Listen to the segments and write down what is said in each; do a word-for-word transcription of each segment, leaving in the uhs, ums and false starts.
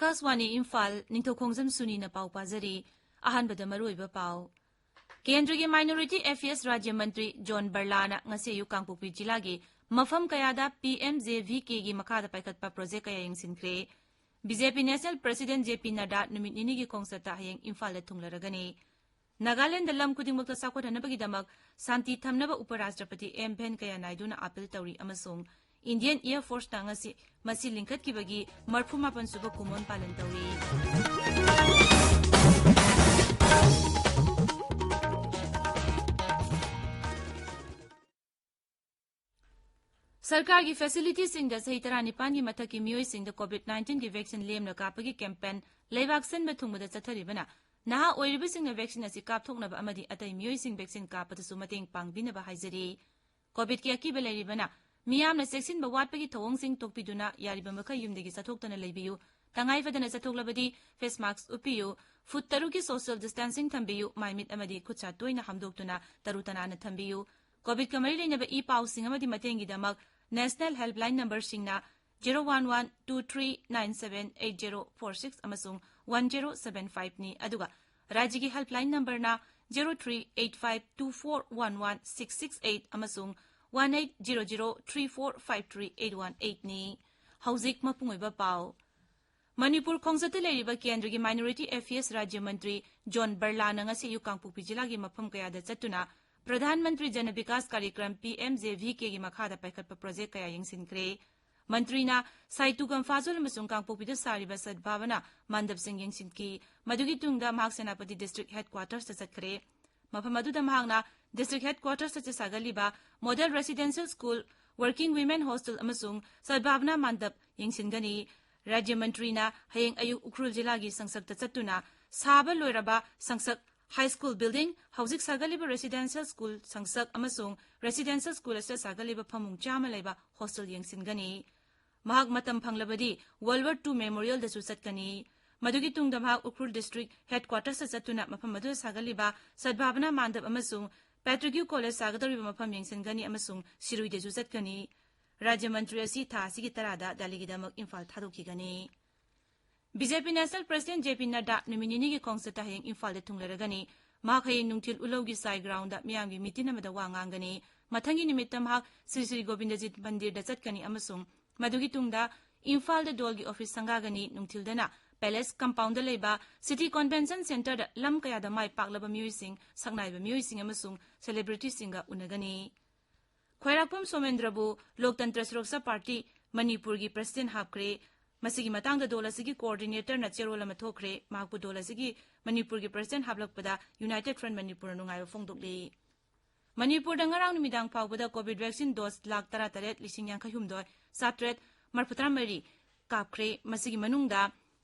ꯑꯥꯀꯥꯁꯋꯥꯅꯤ ꯏꯝꯐꯥꯜ, ꯅꯤꯡꯊꯧꯈꯣꯡꯖꯝ ꯁꯨꯅꯤꯅ ꯄꯥꯎ ꯄꯥꯖꯔꯤ꯫ ꯑꯍꯥꯟꯕꯗ ꯃꯔꯨꯑꯣꯏꯕ ꯄꯥꯎ꯫ ꯀꯦꯟꯗ꯭ꯔꯒꯤ Minority Affairs ꯔꯥꯖ꯭ꯌ ꯃꯟꯇ꯭ꯔꯤ ꯖꯣꯟ ꯕꯔꯂꯥꯅ ꯉꯁꯤ ꯑꯌꯨꯛ ꯀꯥꯡꯄꯣꯛꯄꯤ ꯖꯤꯂꯥꯒꯤ ꯃꯐꯝ ꯀꯌꯥꯗ ꯄꯤ ꯑꯦꯝ ꯖꯦ ꯚꯤ ꯀꯦꯒꯤ ꯃꯈꯥꯗ ꯄꯥꯏꯈꯠꯄ ꯄ꯭ꯔꯣꯖꯦꯛ ꯀꯌꯥ ꯌꯦꯡꯁꯤꯟꯈ꯭ꯔꯦ꯫ ꯕꯤ ꯖꯦ ꯄꯤ ꯅꯦꯁꯅꯦꯜ ꯄ꯭ꯔꯁꯤꯗꯦꯟꯠ ꯖꯦ ꯄꯤ ꯅꯗ꯭ꯗꯥ ꯅꯨꯃꯤꯠ ꯅꯤꯅꯤꯒꯤ ꯈꯣꯡꯆꯠꯇ ꯍꯌꯦꯡ ꯏꯝꯐꯥꯜꯗ ꯊꯨꯡꯂꯔꯒꯅꯤ꯫ ꯅꯥꯒꯥꯂꯦꯟꯗ ꯂꯝ ꯈꯨꯗꯤꯡꯃꯛꯇ ꯆꯥꯎꯈꯠꯍꯟꯅꯕꯒꯤꯗꯃꯛ ꯁꯥꯟꯇꯤ ꯊꯝꯅꯕ ꯎꯄꯔꯥꯁꯇ꯭ꯔꯄꯇꯤ ꯑꯦꯝ ꯚꯦꯟꯀꯌꯥ ꯅꯥꯏꯗꯨꯅ ꯑꯥꯄꯤꯜ ꯇꯧꯔꯤ ꯑꯃꯁꯨꯡ ꯏꯟꯗꯤꯌꯟ ꯑꯦꯌꯔ ꯐꯣꯔꯁꯅ ꯉꯁꯤ ꯃꯁꯤ ꯂꯤꯡꯈꯠꯈꯤꯕꯒꯤ ꯃꯔꯐꯨ ꯃꯥꯄꯟ ꯁꯨꯕ ꯀꯨꯝꯑꯣꯟ ꯄꯥꯂꯟ ꯇꯧꯔꯤ꯫ ꯁꯔꯀꯥꯔꯒꯤ ꯐꯦꯁꯤꯂꯤꯇꯤꯁꯤꯡꯗ ꯆꯍꯤ ꯇꯔꯥꯅꯤꯄꯥꯟꯒꯤ ꯃꯊꯛꯀꯤ ꯃꯤꯑꯣꯏꯁꯤꯡꯗ ꯀꯣꯚꯤꯗ ꯅꯥꯏꯟꯇꯤꯟꯒꯤ ꯚꯦꯛꯁꯤꯟ ꯂꯦꯝꯅ ꯀꯥꯞꯄꯒꯤ ꯀꯦꯝꯄꯦꯟ ꯂꯩꯕꯥꯛ ꯁꯤꯟꯕ ꯊꯨꯡꯕꯗ ꯆꯠꯊꯔꯤꯕꯅ ꯅꯍꯥ ꯑꯣꯏꯔꯤꯕꯁꯤꯡꯅ ꯚꯦꯛꯁꯤꯟ ꯑꯁꯤ ꯀꯥꯞꯊꯣꯛꯅꯕ ꯑꯃꯗꯤ ꯑꯇꯩ ꯃꯤꯑꯣꯏꯁꯤꯡ ꯚꯦꯛꯁꯤꯟ ꯀꯥꯞꯄꯗꯁꯨ ꯃꯇꯦꯡ ꯄꯥꯡꯕꯤꯅꯕ ꯍꯥꯏꯖꯔꯤ꯫ ꯀꯣꯚꯤꯗꯀꯤ ꯑꯀꯤꯕ ꯂꯩꯔꯤꯕꯅ ꯃꯤꯌꯥꯝꯅ ꯆꯦꯛꯁꯤꯟꯕ ꯋꯥꯠꯄꯒꯤ ꯊꯧꯑꯣꯡꯁꯤꯡ ꯇꯣꯛꯄꯤꯗꯨꯅ ꯌꯥꯔꯤꯕ ꯃꯈꯩ ꯌꯨꯝꯗꯒꯤ ꯆꯠꯊꯣꯛꯇꯅ ꯂꯩꯕꯤꯌꯨ꯫ ꯇꯉꯥꯏ ꯐꯗꯅ ꯆꯠꯊꯣꯛꯂꯕꯗꯤ ꯐꯦꯁ ꯃꯥꯁꯛ ꯎꯞꯄꯤꯌꯨ, ꯐꯨꯠ ꯇꯔꯨꯛꯀꯤ ꯁꯣꯁꯤꯌꯦꯜ ꯗꯤꯁꯇꯦꯟꯁꯤꯡ ꯊꯝꯕꯤꯌꯨ, ꯃꯥꯏ ꯃꯤꯠ ꯑꯃꯗꯤ ꯈꯨꯠ ꯁꯥ ꯇꯣꯏꯅ ꯍꯥꯝꯗꯣꯛꯇꯨꯅ ꯇꯔꯨ ꯇꯅꯥꯟꯅ ꯊꯝꯕꯤꯌꯨ꯫ ꯀꯣꯚꯤꯗꯀ ꯃꯔꯤ ꯂꯩꯅꯕ ꯏ ꯄꯥꯎꯁꯤꯡ ꯑꯃꯗꯤ ꯃꯇꯦꯡꯒꯤꯗꯃꯛ ꯅꯦꯁꯅꯦꯜ ꯍꯦꯜꯞꯂꯥꯏꯟ ꯅꯝꯕꯔꯁꯤꯡꯅ zero one one two three nine seven eight zero four six ꯑꯃꯁꯨꯡ ꯋꯥꯟ ꯖꯦꯔꯣ ꯁꯚꯦꯟ ꯐꯥꯏꯚꯅꯤ, ꯑꯗꯨꯒ ꯔꯥꯖ꯭ꯌꯒꯤ ꯍꯦꯜꯞꯂꯥꯏꯟ ꯅꯝꯕꯔꯅ zero three eight five two four one one six six eight ꯑꯃꯁꯨꯡ one eight zero zero three four five three eight one ꯑꯩꯠꯅꯤ꯫ ꯍꯧꯖꯤꯛ ꯃꯄꯨꯡ ꯑꯣꯏꯕ ꯄꯥꯎ꯫ ꯃꯅꯤꯄꯨꯔ ꯈꯣꯡꯆꯠꯇ ꯂꯩꯔꯤꯕ ꯀꯦꯟꯗ꯭ꯔꯒꯤ Minority Affairs ꯔꯥꯖ꯭ꯌ ꯃꯟꯇ꯭ꯔꯤ ꯖꯣꯟ ꯕꯔꯂꯥꯅ ꯉꯁꯤ ꯑꯌꯨꯛ ꯀꯥꯡꯄꯣꯛꯄꯤ ꯖꯤꯂꯥꯒꯤ ꯃꯐꯝ ꯀꯌꯥꯗ ꯆꯠꯇꯨꯅ Pradhan Mantri Jan Vikas Karyakram, P M J V ꯀꯦꯒꯤ ꯃꯈꯥꯗ ꯄꯥꯏꯈꯠꯄ ꯄ꯭ꯔꯣꯖꯦꯛ ꯀꯌꯥ ꯌꯦꯡꯁꯤꯟꯈ꯭ꯔꯦ꯫ ꯃꯟꯇ꯭ꯔꯤꯅ ꯁꯥꯏꯇꯨꯒꯝ ꯐꯥꯖꯨꯜ ꯑꯃꯁꯨꯡ ꯀꯥꯡꯄꯣꯛꯄꯤꯗ ꯁꯥꯔꯤꯕ ꯁꯗꯚꯥꯕꯅꯥ ꯃꯟꯗꯞꯁꯤꯡ ꯌꯦꯡꯁꯤꯟꯈꯤ꯫ ꯃꯗꯨꯒꯤ ꯇꯨꯡꯗ ꯃꯍꯥꯛ ꯁꯦꯅꯥꯄꯇꯤ ꯗꯤꯁꯇ꯭ꯔꯤꯛ ꯍꯦꯗꯀ꯭ꯋꯥꯇꯔꯁꯇ ꯆꯠꯈ꯭ꯔꯦ꯫ ꯃꯐꯝ ꯑꯗꯨꯗ ꯃꯍꯥꯛꯅ ꯗꯤꯁꯇ꯭ꯔꯤꯛ ꯍꯦꯗꯀ꯭ꯋꯥꯇꯔꯁꯇ ꯁꯥꯒꯠꯂꯤꯕ model residential school, working women hostel ꯑꯃꯁꯨꯡ ꯁꯗꯚꯥꯕꯅꯥ ꯃꯟꯗꯞ ꯌꯦꯡꯁꯤꯟꯒꯅꯤ꯫ ꯔꯥꯖ꯭ꯌ ꯃꯟꯇ꯭ꯔꯤꯅ ꯍꯌꯦꯡ ꯑꯌꯨꯛ ꯎꯈ꯭ꯔꯨꯜ ꯖꯤꯂꯥꯒꯤ ꯁꯪꯁꯛꯇ ꯆꯠꯇꯨꯅ ꯁꯥꯕ ꯂꯣꯏꯔꯕ ꯁꯪꯁꯛ ꯍꯥꯏ ꯁ꯭ꯀꯨꯜ ꯕꯤꯜꯗꯤꯡ, ꯍꯧꯖꯤꯛ ꯁꯥꯒꯠꯂꯤꯕ ꯔꯦꯁꯤꯗꯦꯟꯁꯤꯌꯦꯜ ꯁ꯭ꯀꯨꯜ ꯁꯪꯁꯛ ꯑꯃꯁꯨꯡ ꯔꯦꯁꯤꯗꯦꯟꯁꯤꯌꯦꯜ ꯁ꯭ꯀꯨꯜ ꯑꯁꯤꯗ ꯁꯥꯒꯠꯂꯤꯕ ꯐꯃꯨꯡ ꯆꯥꯝꯃ ꯂꯩꯕ ꯍꯣꯁꯇꯦꯜ ꯌꯦꯡꯁꯤꯟꯒꯅꯤ꯫ ꯃꯍꯥꯛ ꯃꯇꯝ ꯐꯪꯂꯕꯗꯤ ꯋꯥꯔꯜꯗ ꯋꯥꯔ ꯇꯨ ꯃꯦꯃꯣꯔꯤꯌꯦꯜꯗꯁꯨ ꯆꯠꯀꯅꯤ꯫ ꯃꯗꯨꯒꯤ ꯇꯨꯡꯗ ꯃꯍꯥꯛ ꯎꯈ꯭ꯔꯨꯜ ꯗꯤꯁꯇ꯭ꯔꯤꯛ ꯍꯦꯗꯀ꯭ꯋꯥꯇꯔꯁꯇ ꯆꯠꯇꯨꯅ ꯃꯐꯝ ꯑꯗꯨꯗ ꯁꯥꯒꯠꯂꯤꯕ ꯁꯗꯚꯥꯕꯅꯥ ꯃꯥꯟꯗꯞ ꯑꯃꯁꯨꯡ ꯄꯦꯇ꯭ꯔꯤꯒ꯭ꯌꯨ ꯀꯣꯂꯦꯖ ꯁꯥꯒꯗꯧꯔꯤꯕ ꯃꯐꯝ ꯌꯦꯡꯁꯤꯟꯒꯅꯤ ꯑꯃꯁꯨꯡ ꯁꯤꯔꯨꯏꯗꯁꯨ ꯆꯠꯀꯅꯤ꯫ ꯔꯥꯖ꯭ꯌ ꯃꯟꯇ꯭ꯔꯤ ꯑꯁꯤ ꯊꯥ ꯑꯁꯤꯒꯤ ꯇꯔꯥꯗ ꯗꯦꯜꯂꯤꯒꯤꯗꯃꯛ ꯏꯝꯐꯥꯜ ꯊꯥꯗꯣꯛꯈꯤꯒꯅꯤ꯫ ꯕꯤ ꯖꯦ ꯄꯤ National President ꯖꯦ ꯄꯤ ꯅꯗ꯭ꯗꯥ ꯅꯨꯃꯤꯠ ꯅꯤꯅꯤꯒꯤ ꯈꯣꯡꯆꯠꯇ ꯍꯌꯦꯡ ꯏꯝꯐꯥꯜꯗ ꯊꯨꯡꯂꯔꯒꯅꯤ꯫ ꯃꯍꯥꯛ ꯍꯌꯦꯡ ꯅꯨꯡꯊꯤꯜ ꯎꯂꯧꯒꯤ ꯁꯥꯏ groundꯗ ꯃꯤꯌꯥꯝꯒꯤ ꯃꯤꯇꯤꯟ ꯑꯃꯗ ꯋꯥ ꯉꯥꯡꯒꯅꯤ꯫ ꯃꯊꯪꯒꯤ ꯅꯨꯃꯤꯠꯇ ꯃꯍꯥꯛ ꯁ꯭ꯔꯤ ꯁ꯭ꯔꯤ ꯒꯣꯕꯤꯟꯗꯖꯤꯠ ꯃꯟꯗꯤꯔꯗ ꯆꯠꯀꯅꯤ ꯑꯃꯁꯨꯡ ꯃꯗꯨꯒꯤ ꯇꯨꯡꯗ ꯏꯝꯐꯥꯜꯗ ꯗꯣꯜꯒꯤ ꯑꯣꯐꯤꯁ ꯁꯪꯒꯥꯒꯅꯤ꯫ ꯅꯨꯡꯊꯤꯜꯗꯅ Palace Compoundꯗ ꯂꯩꯕ City Convention Centreꯗ ꯂꯝ ꯀꯌꯥꯗ ꯃꯥꯏ ꯄꯥꯛꯂꯕ ꯃꯤꯑꯣꯏꯁꯤꯡ, ꯁꯛꯅꯥꯏꯕ ꯃꯤꯑꯣꯏꯁꯤꯡ ꯑꯃꯁꯨꯡ celebrityꯁꯤꯡꯒ ꯎꯅꯒꯅꯤ꯫ ꯈ꯭ꯋꯥꯏꯔꯥꯛꯄꯝ ꯁꯣꯃꯦꯟꯗ꯭ꯔꯕꯨ ꯂꯣꯛꯇꯟꯇ꯭ꯔ ꯁꯨꯔꯛꯁꯥ ꯄꯥꯔꯇꯤ ꯃꯅꯤꯄꯨꯔꯒꯤ president ꯍꯥꯞꯈ꯭ꯔꯦ꯫ ꯃꯁꯤꯒꯤ ꯃꯇꯥꯡꯗ ꯗꯣꯜ ꯑꯁꯤꯒꯤ coordinatorꯅ ꯆꯦꯔꯣꯜ ꯑꯃ ꯊꯣꯛꯈ꯭ꯔꯦ꯫ ꯃꯍꯥꯛꯄꯨ ꯗꯣꯜ ꯑꯁꯤꯒꯤ ꯃꯅꯤꯄꯨꯔꯒꯤ president ꯍꯥꯞꯂꯛꯄꯗ United Front ꯃꯅꯤꯄꯨꯔꯅ ꯅꯨꯡꯉꯥꯏꯕ ꯐꯣꯡꯗꯣꯛꯂꯤ꯫ ꯃꯅꯤꯄꯨꯔꯗ ꯉꯔꯥꯡ ꯅꯨꯃꯤꯗꯥꯡ ꯐꯥꯎꯕꯗ COVID vaccine dose ꯂꯥꯈ ꯇꯔꯥꯇꯔꯦꯠ ꯂꯤꯁꯤꯡ ꯌꯥꯡꯈꯩꯍꯨꯝꯗꯣꯏ ꯆꯥꯇ꯭ꯔꯦꯠ ꯃꯔꯤꯐꯨꯇꯔꯥꯃꯔꯤ ꯀꯥꯞꯈ꯭ꯔꯦ꯫ ꯃꯁꯤꯒꯤ ꯃꯅꯨꯡꯗ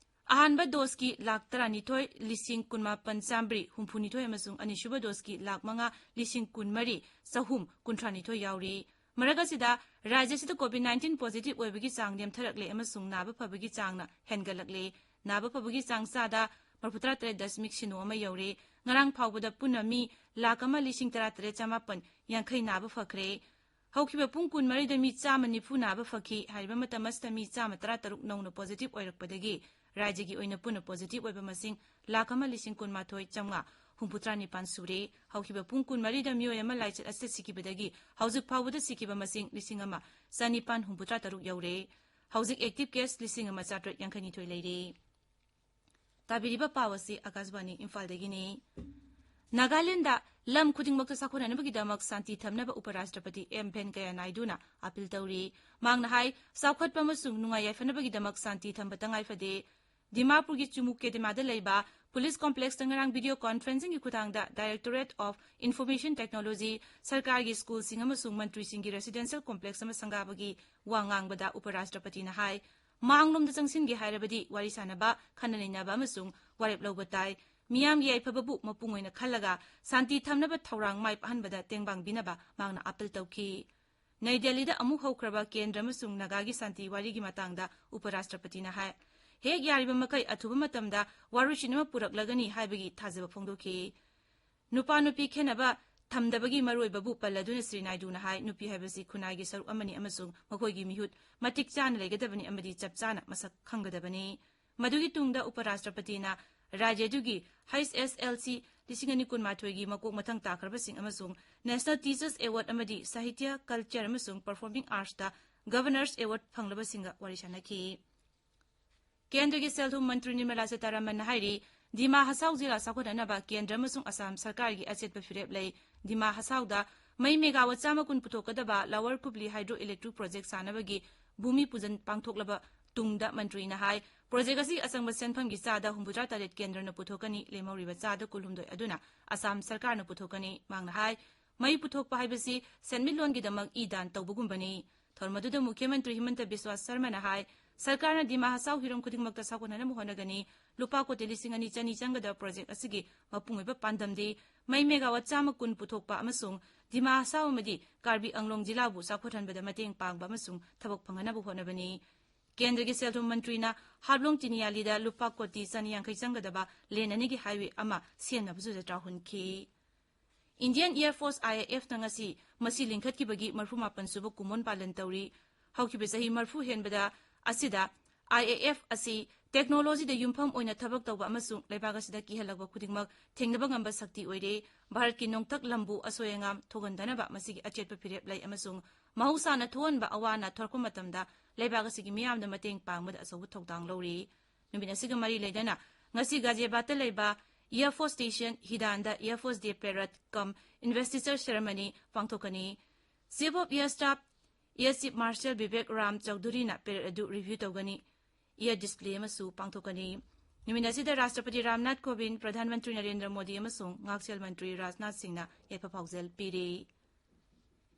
ꯑꯍꯥꯟꯕ doseꯀꯤ ꯂꯥꯈ ꯇꯔꯥꯅꯤꯊꯣꯏ ꯂꯤꯁꯤꯡ ꯀꯨꯟꯃꯥꯄꯟ ꯆꯥꯝꯃꯔꯤ ꯍꯨꯝꯐꯨꯅꯤꯊꯣꯏ ꯑꯃꯁꯨꯡ ꯑꯅꯤꯁꯨꯕ doseꯀꯤ ꯂꯥꯈ ꯃꯉꯥ ꯂꯤꯁꯤꯡ ꯀꯨꯟꯃꯔꯤ ꯆꯍꯨꯝ ꯀꯨꯟꯊ꯭ꯔꯥꯅꯤꯊꯣꯏ ꯌꯥꯎꯔꯤ꯫ ꯃꯔꯛ ꯑꯁꯤꯗ ꯔꯥꯖ꯭ꯌ ꯑꯁꯤꯗ COVID nineteen positive ꯑꯣꯏꯕꯒꯤ ꯆꯥꯡ ꯅꯦꯝꯊꯔꯛꯂꯦ ꯑꯃꯁꯨꯡ ꯅꯥꯕ ꯐꯕꯒꯤ ꯆꯥꯡꯅ ꯍꯦꯟꯒꯠꯂꯛꯂꯦ꯫ ꯅꯥꯕ ꯐꯕꯒꯤ ꯆꯥꯡ ꯆꯥꯗ ꯃꯔꯤꯐꯨꯇꯔꯥ ꯇꯔꯦꯠ ꯗꯁꯃꯤꯛ ꯁꯤꯅꯣ ꯑꯃ ꯌꯧꯔꯦ꯫ ꯉꯔꯥꯡ ꯐꯥꯎꯕꯗ ꯄꯨꯟꯅ ꯃꯤ ꯂꯥꯈ ꯑꯃ ꯂꯤꯁꯤꯡ ꯇꯔꯥ ꯇꯔꯦꯠ ꯆꯃꯥꯄꯟ ꯌꯥꯡꯈꯩ ꯅꯥꯕ ꯐꯈ꯭ꯔꯦ꯫ ꯍꯧꯈꯤꯕ ꯄꯨꯡ ꯀꯨꯟꯃꯔꯤꯗ ꯃꯤ ꯆꯥꯝꯃ ꯅꯤꯐꯨ ꯅꯥꯕ ꯐꯈꯤ꯫ ꯍꯥꯏꯔꯤꯕ ꯃꯇꯝ ꯑꯁꯤꯗ ꯃꯤ ꯆꯥꯝꯃ ꯇꯔꯥ ꯇꯔꯨꯛ ꯅꯧꯅ positive ꯑꯣꯏꯔꯛꯄꯗꯒꯤ ꯔꯥꯖ꯭ꯌꯒꯤ ꯑꯣꯏꯅ ꯄꯨꯟꯅ positive ꯑꯣꯏꯕ ꯃꯁꯤꯡ ꯂꯥꯈ ꯑꯃ ꯂꯤꯁꯤꯡ ꯀꯨꯟꯃꯥꯊꯣꯏ ꯆꯥꯝꯃꯉꯥ ꯍꯨꯝꯐꯨꯇꯔꯥ ꯅꯤꯄꯥꯟ ꯁꯨꯔꯦ꯫ ꯍꯧꯈꯤꯕ ꯄꯨꯡ ꯀꯨꯟꯃꯔꯤꯗ ꯃꯤꯑꯣꯏ ꯑꯃ ꯂꯥꯏꯆꯠ ꯑꯁꯤꯗ ꯁꯤꯈꯤꯕꯗꯒꯤ ꯍꯧꯖꯤꯛ ꯐꯥꯎꯕꯗ ꯁꯤꯈꯤꯕ ꯃꯁꯤꯡ ꯂꯤꯁꯤꯡ ꯑꯃ ꯆꯅꯤꯄꯥꯟ ꯍꯨꯝꯐꯨꯇꯔꯥ ꯇꯔꯨꯛ ꯌꯧꯔꯦ꯫ ꯍꯧꯖꯤꯛ active case ꯂꯤꯁꯤꯡ ꯑꯃ ꯆꯥꯇ꯭ꯔꯦꯠ ꯌꯥꯡꯈꯩꯅꯤꯊꯣꯏ ꯂꯩꯔꯦ꯫ ꯇꯥꯕꯤꯔꯤꯕ ꯄꯥꯎ ꯑꯁꯤ ꯑꯀꯥꯁꯕꯥꯅꯤ ꯏꯝꯐꯥꯜꯗꯒꯤꯅꯤ꯫ ꯅꯥꯒꯥꯂꯦꯟꯗ ꯂꯝ ꯈꯨꯗꯤꯡꯃꯛꯇ ꯆꯥꯎꯈꯠꯅꯅꯕꯒꯤꯗꯃꯛ ꯁꯥꯟꯇꯤ ꯊꯝꯅꯕ ꯎꯄꯔꯥꯁꯇ꯭ꯔꯄꯇꯤ ꯑꯦꯝ ꯚꯦꯟꯀꯌꯥ ꯅꯥꯏꯗꯨꯅ ꯑꯥꯄꯤꯜ ꯇꯧꯔꯤ꯫ ꯃꯍꯥꯛꯅ ꯍꯥꯏ, ꯆꯥꯎꯈꯠꯄ ꯑꯃꯁꯨꯡ ꯅꯨꯡꯉꯥꯏ ꯌꯥꯏꯐꯅꯕꯒꯤꯗꯃꯛ ꯁꯥꯟꯇꯤ ꯊꯝꯕ ꯇꯉꯥꯏ ꯐꯗꯦ꯫ ꯗꯤꯃꯥꯄꯨꯔꯒꯤ ꯆꯨꯃꯨ ꯀꯦꯗꯦꯃꯥꯗ ꯂꯩꯕ ꯄꯨꯂꯤꯁ ꯀꯣꯝꯄ꯭ꯂꯦꯛꯁꯇ ꯉꯔꯥꯡ video conferencingꯒꯤ ꯈꯨꯠꯊꯥꯡꯗ Directorate of Information Technology, ꯁꯔꯀꯥꯔꯒꯤ ꯁ꯭ꯀꯨꯜꯁꯤꯡ ꯑꯃꯁꯨꯡ ꯃꯟꯇ꯭ꯔꯤꯁꯤꯡꯒꯤ residential complex ꯑꯃ ꯁꯪꯒꯥꯕꯒꯤ ꯋꯥ ꯉꯥꯡꯕꯗ ꯎꯄꯔꯥꯁꯇ꯭ꯔꯄꯇꯤꯅ ꯍꯥꯏ, ꯃꯥꯡꯂꯣꯝꯗ ꯆꯪꯁꯤꯟꯒꯦ ꯍꯥꯏꯔꯕꯗꯤ ꯋꯥꯔꯤ ꯁꯥꯅꯕ, ꯈꯟꯅ ꯅꯩꯅꯕ ꯑꯃꯁꯨꯡ ꯋꯥꯔꯦꯞ ꯂꯧꯕ ꯇꯥꯏ꯫ ꯃꯤꯌꯥꯝꯒꯤ ꯌꯥꯏꯐꯕꯕꯨ ꯃꯄꯨꯡ ꯑꯣꯏꯅ ꯈꯜꯂꯒ ꯁꯥꯟꯇꯤ ꯊꯝꯅꯕ ꯊꯧꯔꯥꯡ ꯃꯥꯏ ꯄꯥꯛꯍꯟꯕꯗ ꯇꯦꯡꯕꯥꯡ ꯄꯤꯅꯕ ꯃꯍꯥꯛꯅ ꯑꯥꯄꯤꯜ ꯇꯧꯈꯤ꯫ ꯅꯩ ꯗꯦꯜꯂꯤꯗ ꯑꯃꯨꯛ ꯍꯧꯈ꯭ꯔꯕ ꯀꯦꯟꯗ꯭ꯔ ꯑꯃꯁꯨꯡ ꯅꯥꯒꯥꯒꯤ ꯁꯥꯟꯇꯤ ꯋꯥꯔꯤꯒꯤ ꯃꯇꯥꯡꯗ ꯎꯄꯔꯥꯁꯇ꯭ꯔꯄꯇꯤꯅ ꯍꯥꯏ, ꯍꯦꯛ ꯌꯥꯔꯤꯕ ꯃꯈꯩ ꯑꯊꯨꯕ ꯃꯇꯝꯗ ꯋꯥꯔꯣꯏꯁꯤꯟ ꯑꯃ ꯄꯨꯔꯛꯂꯒꯅꯤ ꯍꯥꯏꯕꯒꯤ ꯊꯥꯖꯕ ꯐꯣꯡꯗꯣꯛꯈꯤ꯫ ꯅꯨꯄꯥ ꯅꯨꯄꯤ ꯈꯦꯟꯅꯕ ꯊꯝꯗꯕꯒꯤ ꯃꯔꯨꯑꯣꯏꯕꯕꯨ ꯄꯜꯂꯗꯨꯅ ꯁ꯭ꯔꯤ ꯅꯥꯏꯗꯨꯅ ꯍꯥꯏ, ꯅꯨꯄꯤ ꯍꯥꯏꯕꯁꯤ ꯈꯨꯟꯅꯥꯏꯒꯤ ꯁꯔꯨꯛ ꯑꯃꯅꯤ ꯑꯃꯁꯨꯡ ꯃꯈꯣꯏꯒꯤ ꯃꯤꯍꯨꯠ ꯃꯇꯤꯛ ꯆꯥꯅ ꯂꯩꯒꯗꯕꯅꯤ ꯑꯃꯗꯤ ꯆꯞ ꯆꯥꯅ ꯃꯁꯛ ꯈꯪꯒꯗꯕꯅꯤ꯫ ꯃꯗꯨꯒꯤ ꯇꯨꯡꯗ ꯎꯄ ꯔꯥꯁꯇ꯭ꯔꯄꯇꯤꯅ ꯔꯥꯖ꯭ꯌ ꯑꯗꯨꯒꯤ ꯍꯩꯆ ꯑꯦꯁ ꯑꯦꯜ ꯁꯤ ꯂꯤꯁꯤꯡ ꯑꯅꯤ ꯀꯨꯟꯃꯥꯊꯣꯏꯒꯤ ꯃꯀꯣꯛ ꯃꯊꯪ ꯇꯥꯈ꯭ꯔꯕꯁꯤꯡ ꯑꯃꯁꯨꯡ National Teachers Award ꯑꯃꯗꯤ ꯁꯥꯍꯤꯇ꯭ꯌ, ꯀꯜꯆꯔ ꯑꯃꯁꯨꯡ ꯄꯔꯐꯣꯔꯃꯤꯡ ꯑꯥꯔꯠꯁꯇ Governor's Award ꯐꯪꯂꯕꯁꯤꯡꯒ ꯋꯥꯔꯤ ꯁꯥꯅꯈꯤ꯫ ꯀꯦꯟꯗ꯭ꯔꯒꯤ ꯁꯦꯜ ꯊꯨꯝ ꯃꯟꯇ꯭ꯔꯤ ꯅꯤꯔꯃꯂꯥ ꯁꯤꯇꯥꯔꯥꯃꯟꯅ ꯍꯥꯏꯔꯤ, ꯗꯤꯃꯥ ꯍꯁꯥꯎ ꯖꯤꯂꯥ ꯆꯥꯎꯈꯠꯅꯅꯕ ꯀꯦꯟꯗ꯭ꯔ ꯑꯃꯁꯨꯡ ꯑꯁꯥꯝ ꯁꯔꯀꯥꯔꯒꯤ ꯑꯆꯦꯠꯄ ꯐꯤꯔꯦꯞ ꯂꯩ꯫ ꯗꯤꯃꯥ ꯍꯁꯥꯎꯗ ꯃꯩ ꯃꯦꯒꯥꯋꯥꯠ ꯆꯥꯝꯃ ꯀꯨꯟ ꯄꯨꯊꯣꯛꯀꯗꯕ ꯂꯋꯔ ꯀꯨꯕꯂꯤ ꯍꯥꯏꯗ꯭ꯔꯣ ꯏꯂꯦꯛꯇ꯭ꯔꯤꯛ ꯄ꯭ꯔꯣꯖꯦꯛ ꯁꯥꯅꯕꯒꯤ ꯚꯨꯃꯤ ꯄꯨꯖꯟ ꯄꯥꯡꯊꯣꯛꯂꯕ ꯇꯨꯡꯗ ꯃꯟꯇ꯭ꯔꯤꯅ ꯍꯥꯏ, ꯄ꯭ꯔꯣꯖꯦꯛ ꯑꯁꯤꯒꯤ ꯑꯆꯪꯕ ꯁꯦꯟꯐꯝꯒꯤ ꯆꯥꯗ ꯍꯨꯝꯐꯨꯇꯔꯥ ꯇꯔꯦꯠ ꯀꯦꯟꯗ꯭ꯔꯅ ꯄꯨꯊꯣꯛꯀꯅꯤ, ꯂꯦꯝꯍꯧꯔꯤꯕ ꯆꯥꯗ ꯀꯨꯟꯍꯨꯝꯗꯣꯏ ꯑꯗꯨꯅ ꯑꯁꯥꯝ ꯁꯔꯀꯥꯔꯅ ꯄꯨꯊꯣꯛꯀꯅꯤ꯫ ꯃꯍꯥꯛꯅ ꯍꯥꯏ, ꯃꯩ ꯄꯨꯊꯣꯛꯄ ꯍꯥꯏꯕꯁꯤ ꯁꯦꯟꯃꯤꯠꯂꯣꯟꯒꯤꯗꯃꯛ ꯏ ꯗꯥꯟ ꯇꯧꯕꯒꯨꯝꯕꯅꯤ꯫ ꯊꯧꯔꯝ ꯑꯗꯨꯗ ꯃꯨꯈ꯭ꯌ ꯃꯟꯇ꯭ꯔꯤ ꯍꯤꯃꯟꯇ ꯕꯤꯁ꯭ꯋꯥ ꯁꯔꯃꯅ ꯍꯥꯏ, ꯁꯔꯀꯥꯔꯅ ꯗꯤꯃꯥ ꯍꯁꯥꯎ ꯍꯤꯔꯝ ꯈꯨꯗꯤꯡꯃꯛꯇ ꯆꯥꯎꯈꯠꯍꯟꯅꯕ ꯍꯣꯠꯅꯒꯅꯤ꯫ ꯂꯨꯄꯥ ꯀꯣꯇꯤ ꯂꯤꯁꯤꯡ ꯑꯅꯤ ꯆꯅꯤ ꯆꯪꯒꯗꯕ ꯄ꯭ꯔꯣꯖꯦꯛ ꯑꯁꯤꯒꯤ ꯃꯄꯨꯡ ꯑꯣꯏꯕ ꯄꯥꯟꯗꯝꯗꯤ ꯃꯩ ꯃꯦꯒꯥꯋꯥꯠ ꯆꯥꯝꯃ ꯀꯨꯟ ꯄꯨꯊꯣꯛꯄ ꯑꯃꯁꯨꯡ ꯗꯤꯃꯥ ꯍꯁꯥꯎ ꯑꯃꯗꯤ ꯀꯥꯔꯕꯤ ꯑꯪꯂꯣꯡ ꯖꯤꯂꯥꯕꯨ ꯆꯥꯎꯈꯠꯍꯟꯕꯗ ꯃꯇꯦꯡ ꯄꯥꯡꯕ ꯑꯃꯁꯨꯡ ꯊꯕꯛ ꯐꯪꯍꯟꯅꯕ ꯍꯣꯠꯅꯕꯅꯤ꯫ ꯀꯦꯟꯗ꯭ꯔꯒꯤ ꯁꯦꯜ ꯊꯨꯝ ꯃꯟꯇ꯭ꯔꯤꯅ ꯍꯥꯐꯂꯣꯡ ꯆꯤꯅꯤꯌꯥꯂꯤꯗ ꯂꯨꯄꯥ ꯀꯣꯇꯤ ꯆꯅꯤ ꯌꯥꯡꯈꯩ ꯆꯪꯒꯗꯕ ꯂꯦꯟ ꯑꯅꯤꯒꯤ ꯍꯥꯏꯋꯦ ꯑꯃ ꯁꯦꯝꯅꯕꯁꯨ ꯖꯇ꯭ꯔꯥ ꯍꯨꯟꯈꯤ꯫ Indian Air Force, I A F ꯅ ꯉꯁꯤ ꯃꯁꯤ ꯂꯤꯡꯈꯠꯈꯤꯕꯒꯤ ꯃꯔꯤꯐꯨ ꯃꯥꯄꯟ ꯁꯨꯕ ꯀꯨꯝꯑꯣꯟ ꯄꯥꯂꯟ ꯇꯧꯔꯤ꯫ ꯍꯧꯈꯤꯕ ꯆꯍꯤ ꯃꯔꯤꯐꯨ ꯍꯦꯟꯕꯗ ꯑꯁꯤꯗ I A F ꯑꯁꯤ ꯇꯦꯛꯅꯣꯂꯣꯖꯤꯗ ꯌꯨꯝꯐꯝ ꯑꯣꯏꯅ ꯊꯕꯛ ꯇꯧꯕ ꯑꯃꯁꯨꯡ ꯂꯩꯕꯥꯛ ꯑꯁꯤꯗ ꯀꯤꯍꯜꯂꯛꯄ ꯈꯨꯗꯤꯡꯃꯛ ꯊꯦꯡꯅꯕ ꯉꯝꯕ ꯁꯛꯇꯤ ꯑꯣꯏꯔꯦ꯫ ꯚꯥꯔꯠꯀꯤ ꯅꯣꯡꯊꯛ ꯂꯝꯕꯨ ꯑꯁꯣꯏ ꯑꯉꯥꯝ ꯊꯣꯛꯍꯟꯗꯅꯕ ꯃꯁꯤꯒꯤ ꯑꯆꯦꯠꯄ ꯐꯤꯔꯦꯞ ꯂꯩ ꯑꯃꯁꯨꯡ ꯃꯍꯧꯁꯥꯅ ꯊꯣꯛꯍꯟꯕ ꯑꯋꯥ ꯑꯅꯥ ꯊꯣꯔꯛꯄ ꯃꯇꯝꯗ ꯂꯩꯕꯥꯛ ꯑꯁꯤꯒꯤ ꯃꯤꯌꯥꯝꯗ ꯃꯇꯦꯡ ꯄꯥꯡꯕꯗ ꯑꯆꯧꯕ ꯊꯧꯗꯥꯡ ꯂꯧꯔꯤ꯫ ꯅꯨꯃꯤꯠ ꯑꯁꯤꯒ ꯃꯔꯤ ꯂꯩꯅꯅ ꯉꯁꯤ ꯒꯥꯖꯤꯌꯥꯕꯥꯗꯇ ꯂꯩꯕ Air Force Station ꯍꯤꯗꯥꯟꯗ Air Force Day Parade cum Investiture Ceremony ꯄꯥꯡꯊꯣꯛꯀꯅꯤ꯫ Chief of Air Staff Air Chief Marshal Bibek Ram ꯆꯧꯙꯨꯔꯤꯅ parade ꯑꯗꯨ review ꯇꯧꯒꯅꯤ꯫ Air display ꯑꯃꯁꯨ ꯄꯥꯡꯊꯣꯛꯀꯅꯤ꯫ ꯅꯨꯃꯤꯠ ꯑꯁꯤꯗ ꯔꯥꯁꯇ꯭ꯔꯄꯇꯤ ꯔꯥꯝꯅꯥꯊ ꯀꯣꯕꯤꯟꯗ, ꯄ꯭ꯔꯙꯥꯟ ꯃꯟꯇ꯭ꯔꯤ ꯅꯔꯦꯟꯗ꯭ꯔ ꯃꯣꯗꯤ ꯑꯃꯁꯨꯡ ꯉꯥꯛꯁꯦꯜ ꯃꯟꯇ꯭ꯔꯤ ꯔꯥꯖꯅꯥꯊ ꯁꯤꯡꯅ ꯌꯥꯏꯐ ꯄꯥꯎꯖꯦꯜ ꯄꯤꯔꯤ꯫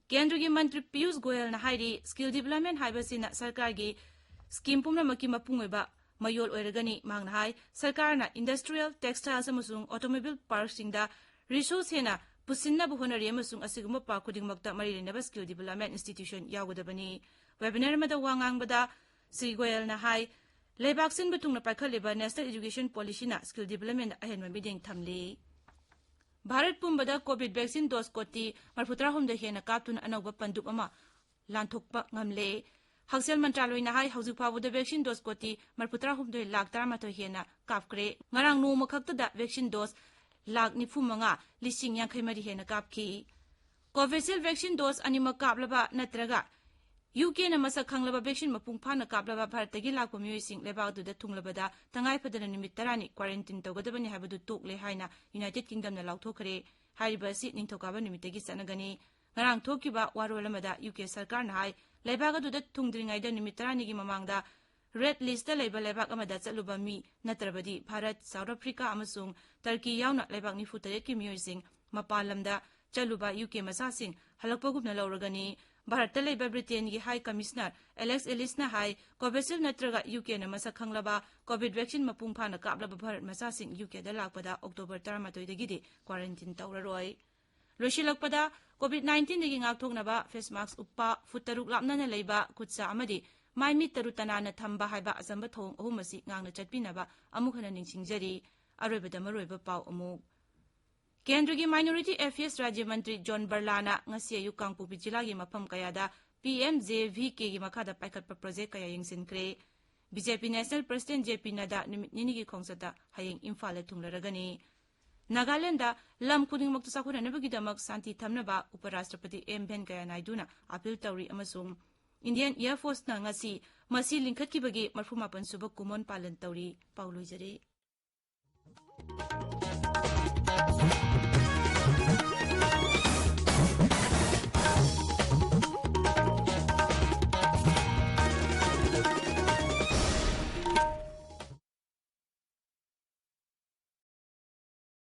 ꯀꯦꯟꯗ꯭ꯔꯒꯤ ꯃꯟꯇ꯭ꯔꯤ ꯄꯤꯌꯨꯁ ꯒꯣꯌꯜꯅ ꯍꯥꯏꯔꯤ, skill development ꯍꯥꯏꯕꯁꯤꯅ ꯁꯔꯀꯥꯔꯒꯤ scheme ꯄꯨꯝꯅꯃꯛꯀꯤ ꯃꯄꯨꯡ ꯑꯣꯏꯕ ꯃꯌꯣꯜ ꯑꯣꯏꯔꯒꯅꯤ꯫ ꯃꯍꯥꯛꯅ ꯍꯥꯏ, ꯁꯔꯀꯥꯔꯅ industrial, textiles ꯑꯃꯁꯨꯡ automobile parkꯁꯤꯡꯗ resource ꯍꯦꯟꯅ ꯄꯨꯁꯤꯟꯅꯕ ꯍꯣꯠꯅꯔꯤ ꯑꯃꯁꯨꯡ ꯑꯁꯤꯒꯨꯝꯕ park ꯈꯨꯗꯤꯡꯃꯛꯇ ꯃꯔꯤ ꯂꯩꯅꯕ skill development institution ꯌꯥꯎꯒꯗꯕꯅꯤ꯫ Webinar ꯑꯃꯗ ꯋꯥ ꯉꯥꯡꯕꯗ ꯁ꯭ꯔꯤ ꯒꯣꯌꯜꯅ ꯍꯥꯏ, ꯂꯩꯕꯥꯛ ꯁꯤꯟꯕ ꯊꯨꯡꯅ ꯄꯥꯏꯈꯠꯂꯤꯕ National Education Policyꯅ skill developmentꯗ ꯑꯍꯦꯟꯕ ꯃꯤꯠꯌꯦꯡ ꯊꯝꯂꯤ꯫ ꯚꯥꯔꯠ ꯄꯨꯝꯕꯗ COVID vaccine dose ꯀꯣꯇꯤ ꯃꯔꯤꯐꯨꯇꯔꯥꯍꯨꯝꯗꯣꯏ ꯍꯦꯟꯅ ꯀꯥꯞꯇꯨꯅ ꯑꯅꯧꯕ ꯄꯟꯗꯨꯞ ꯑꯃ ꯂꯥꯟꯊꯣꯛꯄ ꯉꯝꯂꯦ꯫ ꯍꯛꯁꯦꯜ ꯃꯟꯇ꯭ꯔꯥꯂꯣꯏꯅ ꯍꯥꯏ, ꯍꯧꯖꯤꯛ ꯐꯥꯎꯕꯗ vaccine dose ꯀꯣꯇꯤ ꯃꯔꯤꯐꯨꯇꯔꯥ ꯍꯨꯝꯗꯣꯏ ꯂꯥꯛ ꯇꯔꯥꯃꯥꯊꯣꯏ ꯍꯦꯟꯅ ꯀꯥꯞꯈ꯭ꯔꯦ꯫ ꯉꯔꯥꯡ ꯅꯣꯡꯃ ꯈꯛꯇꯗ vaccine dose ꯂꯥꯛ ꯅꯤꯐꯨ ꯃꯉꯥ ꯂꯤꯁꯤꯡ ꯌꯥꯡꯈꯩ ꯃꯔꯤ ꯍꯦꯟꯅ ꯀꯥꯞꯈꯤ꯫ Covishield vaccine dose ꯑꯅꯤꯃꯛ ꯀꯥꯞꯂꯕ ꯅꯠꯇ꯭ꯔꯒ ꯌꯨ ꯀꯦꯅ ꯃꯁꯛ ꯈꯪꯂꯕ vaccine ꯃꯄꯨꯡ ꯐꯥꯅ ꯀꯥꯞꯂꯕ ꯚꯥꯔꯠꯇꯒꯤ ꯂꯥꯛꯄ ꯃꯤꯑꯣꯏꯁꯤꯡ ꯂꯩꯕꯥꯛ ꯑꯗꯨꯗ ꯊꯨꯡꯂꯕꯗ ꯇꯉꯥꯏ ꯐꯗꯅ ꯅꯨꯃꯤꯠ ꯇꯔꯥꯅꯤ quarantine ꯇꯧꯒꯗꯕꯅꯤ ꯍꯥꯏꯕꯗꯨ ꯇꯣꯛꯂꯦ ꯍꯥꯏꯅ United Kingdomꯅ ꯂꯥꯎꯊꯣꯛꯈ꯭ꯔꯦ꯫ ꯍꯥꯏꯔꯤꯕ ꯑꯁꯤ ꯅꯤꯡꯊꯧꯀꯥꯕ ꯅꯨꯃꯤꯠꯇꯒꯤ ꯆꯠꯅꯒꯅꯤ꯫ ꯉꯔꯥꯡ ꯊꯣꯛꯈꯤꯕ ꯋꯥꯔꯣꯜ ꯑꯃꯗ ꯌꯨ ꯀꯦ ꯁꯔꯀꯥꯔꯅ ꯍꯥꯏ, ꯂꯩꯕꯥꯛ ꯑꯗꯨꯗ ꯊꯨꯡꯗ꯭ꯔꯤꯉꯩꯗ ꯅꯨꯃꯤꯠ ꯇꯔꯥꯅꯤꯒꯤ ꯃꯃꯥꯡꯗ red listꯇ ꯂꯩꯕ ꯂꯩꯕꯥꯛ ꯑꯃꯗ ꯆꯠꯂꯨꯕ ꯃꯤ ꯅꯠꯇ꯭ꯔꯕꯗꯤ ꯚꯥꯔꯠ, South Africa ꯑꯃꯁꯨꯡ Turkey ꯌꯥꯎꯅ ꯂꯩꯕꯥꯛ ꯅꯤꯐꯨ ꯇꯔꯦꯠꯀꯤ ꯃꯤꯑꯣꯏꯁꯤꯡ ꯃꯄꯥꯟ ꯂꯝꯗ ꯆꯠꯂꯨꯕ ꯌꯨ ꯀꯦ ꯃꯆꯥꯁꯤꯡ ꯍꯜꯂꯛꯄꯒꯨꯝꯅ ꯂꯧꯔꯒꯅꯤ꯫ ꯚꯥꯔꯠꯇ ꯂꯩꯕ ꯕ꯭ꯔꯤꯇꯦꯟꯒꯤ High Commissioner Alex Ellisꯅ ꯍꯥꯏ, Covishield ꯅꯠꯇ꯭ꯔꯒ ꯌꯨ ꯀꯦꯅ ꯃꯁꯛ ꯈꯪꯂꯕ COVID vaccine ꯃꯄꯨꯡ ꯐꯥꯅ ꯀꯥꯞꯂꯕ ꯚꯥꯔꯠ ꯃꯆꯥꯁꯤꯡ ꯌꯨ ꯀꯦꯗ ꯂꯥꯛꯄꯗ October ꯇꯔꯥꯃꯥꯊꯣꯏꯗꯒꯤꯗꯤ quarantine ꯇꯧꯔꯔꯣꯏ꯫ ꯂꯣꯏꯁꯤꯜꯂꯛꯄꯗ, COVID nineteenꯗꯒꯤ ꯉꯥꯛꯊꯣꯛꯅꯕ face mask ꯎꯞꯄ, ꯐꯨꯠ ꯇꯔꯨꯛ ꯂꯥꯞꯅꯅ ꯂꯩꯕ, ꯈꯨꯠ ꯁꯥ ꯑꯃꯗꯤ ꯃꯥꯏ ꯃꯤꯠ ꯇꯔꯨ ꯇꯅꯥꯟꯅ ꯊꯝꯕ ꯍꯥꯏꯕ ꯑꯆꯝꯕ ꯊꯧꯑꯣꯡ ꯑꯍꯨꯝ ꯑꯁꯤ ꯉꯥꯛꯅ ꯆꯠꯄꯤꯅꯕ ꯑꯃꯨꯛ ꯍꯟꯅ ꯅꯤꯡꯁꯤꯡꯖꯔꯤ꯫ ꯑꯔꯣꯏꯕꯗ ꯃꯔꯨꯑꯣꯏꯕ ꯄꯥꯎ ꯑꯃꯨꯛ꯫ ꯀꯦꯟꯗ꯭ꯔꯒꯤ Minority Affairs ꯔꯥꯖ꯭ꯌ ꯃꯟꯇ꯭ꯔꯤ ꯖꯣꯟ ꯕꯔꯂꯥꯅ ꯉꯁꯤ ꯑꯌꯨꯛ ꯀꯥꯡꯄꯣꯛꯄꯤ ꯖꯤꯂꯥꯒꯤ ꯃꯐꯝ ꯀꯌꯥꯗ P M J V Kꯒꯤ ꯃꯈꯥꯗ ꯄꯥꯏꯈꯠꯄ project ꯀꯌꯥ ꯌꯦꯡꯁꯤꯟꯈ꯭ꯔꯦ꯫ B J P National President J P Nadda ꯅꯨꯃꯤꯠ ꯅꯤꯅꯤꯒꯤ ꯈꯣꯡꯆꯠꯇ ꯍꯌꯦꯡ ꯏꯝꯐꯥꯜꯗ ꯊꯨꯡꯂꯔꯒꯅꯤ꯫ ꯅꯥꯒꯥꯂꯦꯟꯗ ꯂꯝ ꯈꯨꯗꯤꯡꯃꯛꯇ ꯆꯥꯎꯈꯠꯅꯅꯕꯒꯤꯗꯃꯛ ꯁꯥꯟꯇꯤ ꯊꯝꯅꯕ ꯎꯄꯔꯥꯁꯇ꯭ꯔꯄꯇꯤ ꯑꯦꯝ ꯚꯦꯟꯀꯌꯥ ꯅꯥꯏꯗꯨꯅ appeal ꯇꯧꯔꯤ ꯑꯃꯁꯨꯡ Indian Air Forceꯅ ꯉꯁꯤ ꯃꯁꯤ ꯂꯤꯡꯈꯠꯈꯤꯕꯒꯤ ꯃꯔꯤꯐꯨꯃꯥꯄꯟ ꯁꯨꯕ ꯀꯨꯝꯑꯣꯟ ꯄꯥꯂꯟ ꯇꯧꯔꯤ꯫ ꯄꯥꯎ ꯂꯣꯏꯖꯔꯦ꯫